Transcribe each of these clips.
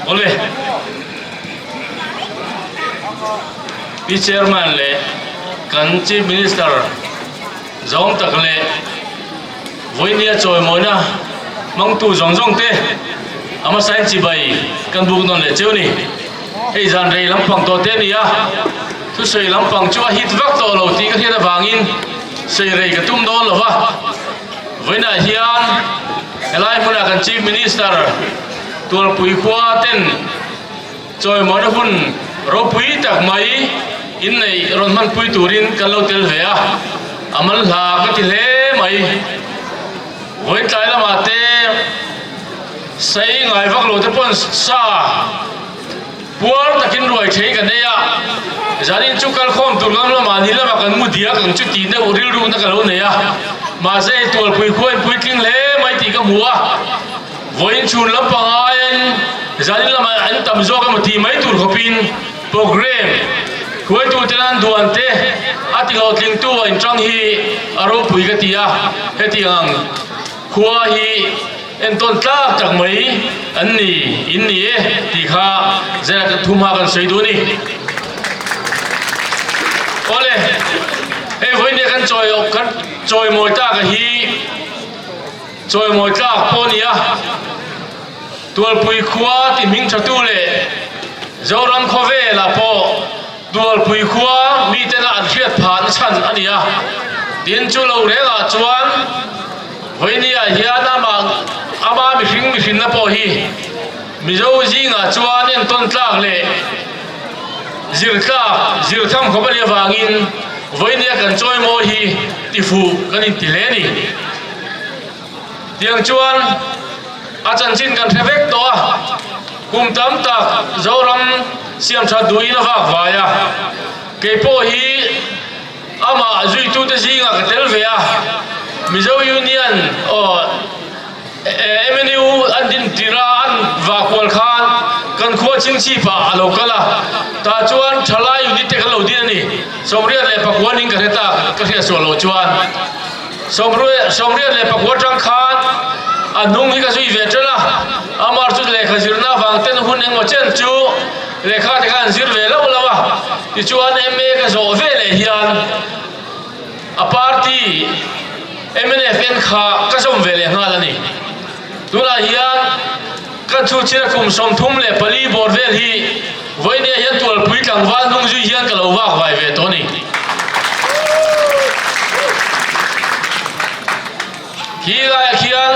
Awle. Pi Chairman leh kan Chief Minister zawng tak leh vawinia chawimawina hmangtu zawng zawng te a hmasain chibai kan buk nawn leh cheu ni. Hei zan rei lampang tawh te a ni a, thusawi lampang chu a hit vak tawh lo tih ka hriat avangin sawi rei ka tum dawn lo va. Vawiinah hian helai hmunah kan Chief Minister Tualpui khua ten chawimawina hun ropui tak mai inneih rawn hmanpui turin kan lo tel ve a, a man hla ka ti hle mai. Vawiin tlai lamah te sei ngai vak lo te pawn sa Puar takin ruai thei kan ei a, zanin chu kalkhawm tur ngam lamah ni lamah kan mu diak ang chu tih deuh rilrukna ka lo nei a, mahse hei tualpui khua in puitling hle mai tih ka hmu a, vawiin chhun lampang aiin zanin lamah an tam zawk emaw tih mai tur khawpin programme hruaitute nan duan te a ti hlawhtlingtu a inṭang hi a ropui ka ti a, hetiang ang khua hi Entawn tlak tak mai an ni, in ni e tih kha zela kan thu hma kan sawi duh a ni. Awle, hei vawiin nia kan chawi kan chawimawi tlak a hi chawimawi tlak pawh a ni a, Tualpui khua ti hming thatu leh Zoram khawvelah pawh Tualpui khua mitena an hriat phah na chhan a ni a, tin chu lo rengah chuan Vawinia hian amah ama mihring mihrinna pawh hi Mizo zingah chuan entawn tlak leh zir tlak zir tham khawp a nih avangin Vawinia kan chawimawi hi tifuh kan inti hle a ni. Tiang chuan a chanchin kan hre vek tawh a, kum tam tak Zoram siamthat duhin a vak vai a, keipawh hi Amah zuitute zingah ka tel ve a, Mizo Union aw MNU an din tirh a an vahkual khan kan khua chingchhipah a lo kal a, tah chuan thalai unit te kan lo din a ni. 89 ning ka hre ta, ka hriat suah loh chuan 98 tang khan a hnung hi ka zui ve ṭan a, amah chu lehkha zirna avang ten hun engmaw chen chu Lehkha te khan zir ve loh lo a, tichuan MA ka zawh ve leh hian a party mnf en kha ka zawm ve leh nghal a ni. Tunah hian ka thu chhira kum 34 bawr vel hi vawinia hian tualpui tlangval hnung zui hian ka lo vak vai ve tawh a ni. Khi laiah khian.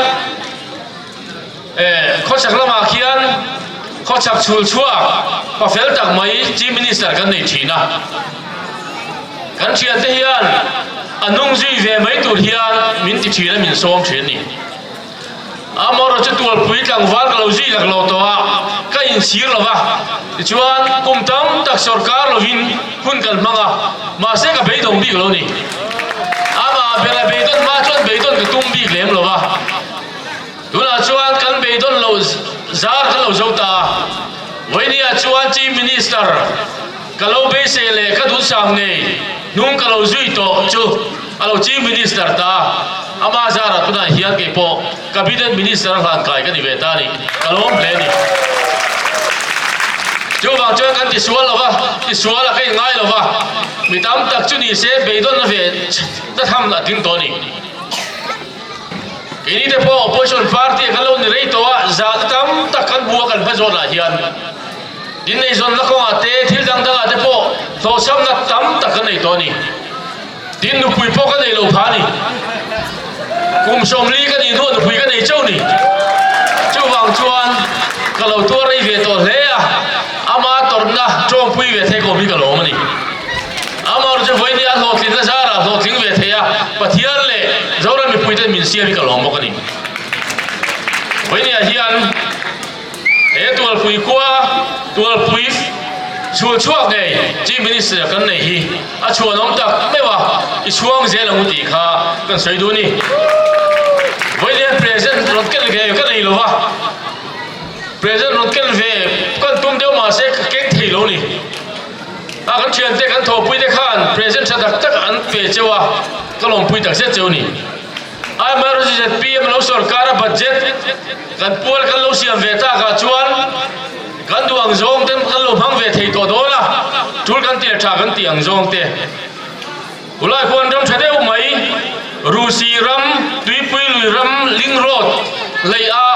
Khawchhak lamah khian khawchhak chhul chhuak pa fel tak mai Chief Minister kan nei thin a. Kan thiante hian a nung zui ve mai tur hian min ti thin a, min sawm thin a ni. Amaherawhchu chu tualpui tlangval ka lo zui lak lo tawh a, ka inchhir lo va. Tichuan kum tam tak sawrkar lovin hun kan hmang a, mahse ka beidawng bik lo a ni. Amah bera beidawn hma chuan beidawn ka tum bik lem lo va. Tunah chuan kan beidawn loh zar kan lo zo ta a, Vawinia chuan Chief Minister ka lo beisei leh ka duhsam ngei hnung ka lo zui tawh chu a lo Chief Minister ta a, ama zarah tunah hian kei pawh Cabinet Minister a hlankai ka ni ve ta a ni, ka lawm hle a ni. Chuvang chuan kan tisual lo va, tisual a ka inngai lo va, mi tam tak chu ni se beidawnna ve na tham a tling tawh a ni. Keini te pawh opposition party ah kan lo ni rei tawh a, zahna tam tak kan hmu a kan hma zawnah hian inneizawnna kawngah te thil dang dangah te pawh hlawhchhamna tam tak kan nei tawh a ni. Tin nupui pawh ka nei lo pha a ni. Kum 40 ka nih hnuah nupui ka nei chauh ni. Chuvang chuan ka lo tuar rei ve tawh hle a, ama tawrhna tawngpui ve thei ka awm hi ka lawm a ni. Amor chu vawiin a hlawhtlinna zarah hlawhtling ve thei a, Pathian leh Zoram mipuiten min siam hi ka lawm bawk a ni. Vawiiniah hian he Tualpui khua, Tualpui chhul chhuak ngei Chief Minister kan nei hi a chhuanawm tak meuh a, i chhuang zel ang u tih kha kan sawi duh a ni. Vawiin hian President rawn ken ve ka nei lo va, President rawn ken ve kan tum deuh mahse ka keng thei lo a ni. A kan thiante kan thawhpui te khan present tha tak tak an pe cheu a, ka lawmpui tak zet cheu a ni. Amaherawhchu zpm lo sorkar a budget kan pual kan lo siam ve tak ah chuan Kan duh ang zawng ten kan lo hmang ve thei tawh dawn a, tul kan ti leh tha kan tih ang zawng te. Khulai khuan ram tha deuh mai, Rusi ram, Tuipui lui ram, Ling Road lei a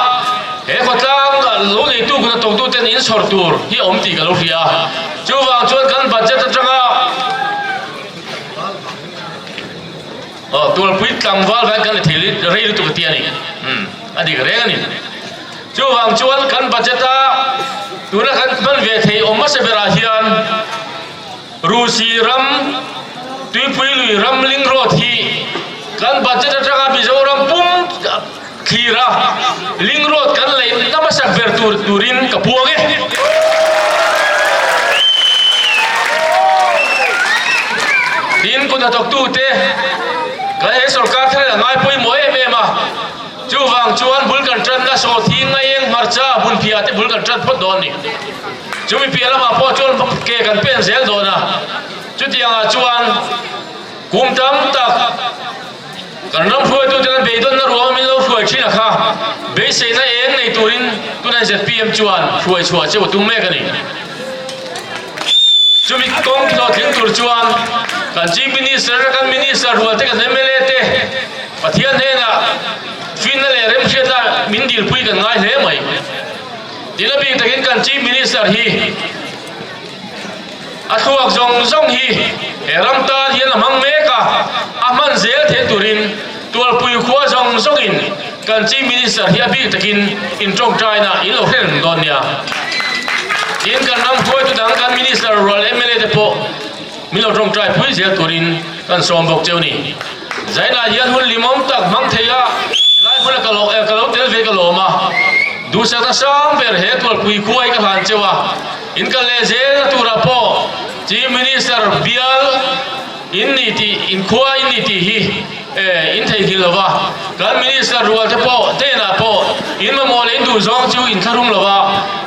he khawtlang lo neitu kut a tawktu ten in chhawr tur hi a awm tih ka lo hria a. Chuvang chuan kan budget atanga aw tualpui tlangval hian kan la thei rei lutuk a ti a ni. Umm a dik reng a ni. Chuvang chuan kan budget a tuna kan hman ve thei awm hmasa berah hian Rusi ram Tuipui lui ram Ling Road hi kan budget atanga Mizoram pum thlir a Ling Road kan lei na hmasak ber tur turin ka puang e. Tin kut hnathawktute kan he sorkar thar in a ngai pawimawh em em a, chuvang chuan bul kan tanna sawhthing ngaieng hmarcha hmunphiah te bul kan tan phawt dawn a ni. Chumi piah lamah pawh chuan ke kan pen zel dawn a, chutiangah chuan kum tam tak kan ram hruaitute an beidawnna ruang min lo hruai thin a kha beiseina eng nei turin tunah zpm chuan hruai chhuah cheu a tum mek a ni. Chumi kawng hlawhtling tur chuan kan Chief Minister kan Minister rual te kan mla te Pathian hnenah finna leh remhriatna min dilpui kan ngai hle mai. Tin a bik takin kan Chief Minister hi a thluak zawng zawng hi he ram tan hian a hmang mek a, a hman zel theih turin Tualpui khua zawng zawngin kan Chief Minister hi a bik takin intawngtaina in lo hre reng dawn nia. Tin kan ram hruaitu dang kan Minister rual mla te pawh min lo tawngtai pui zel turin kan sawm bawk cheu ni. Zainah hian hun limawm tak hmang thei a, helai hmuna ka lo ka lo tel ve ka lawm a, duhsakna sang ber he Tualpui khua hi ka hlan cheu a, in kal leh zelna turah pawh Chief Minister bial in ni tih, in khua in ni tih hi eh in theihnghilh lo va, kan Minister rual te pawh hnenah pawh in mamawh leh in duh zawng chu in thlarum lo va,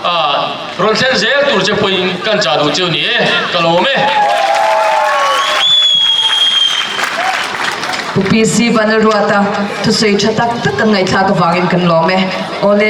ah rawn thlen zel tur che pawhin kan chah duh cheu ni e, ka lawm e. Pu PC Vanlalruata thusawi tha tak tak kan ngaihthlak avangin kan lawm e. Awle.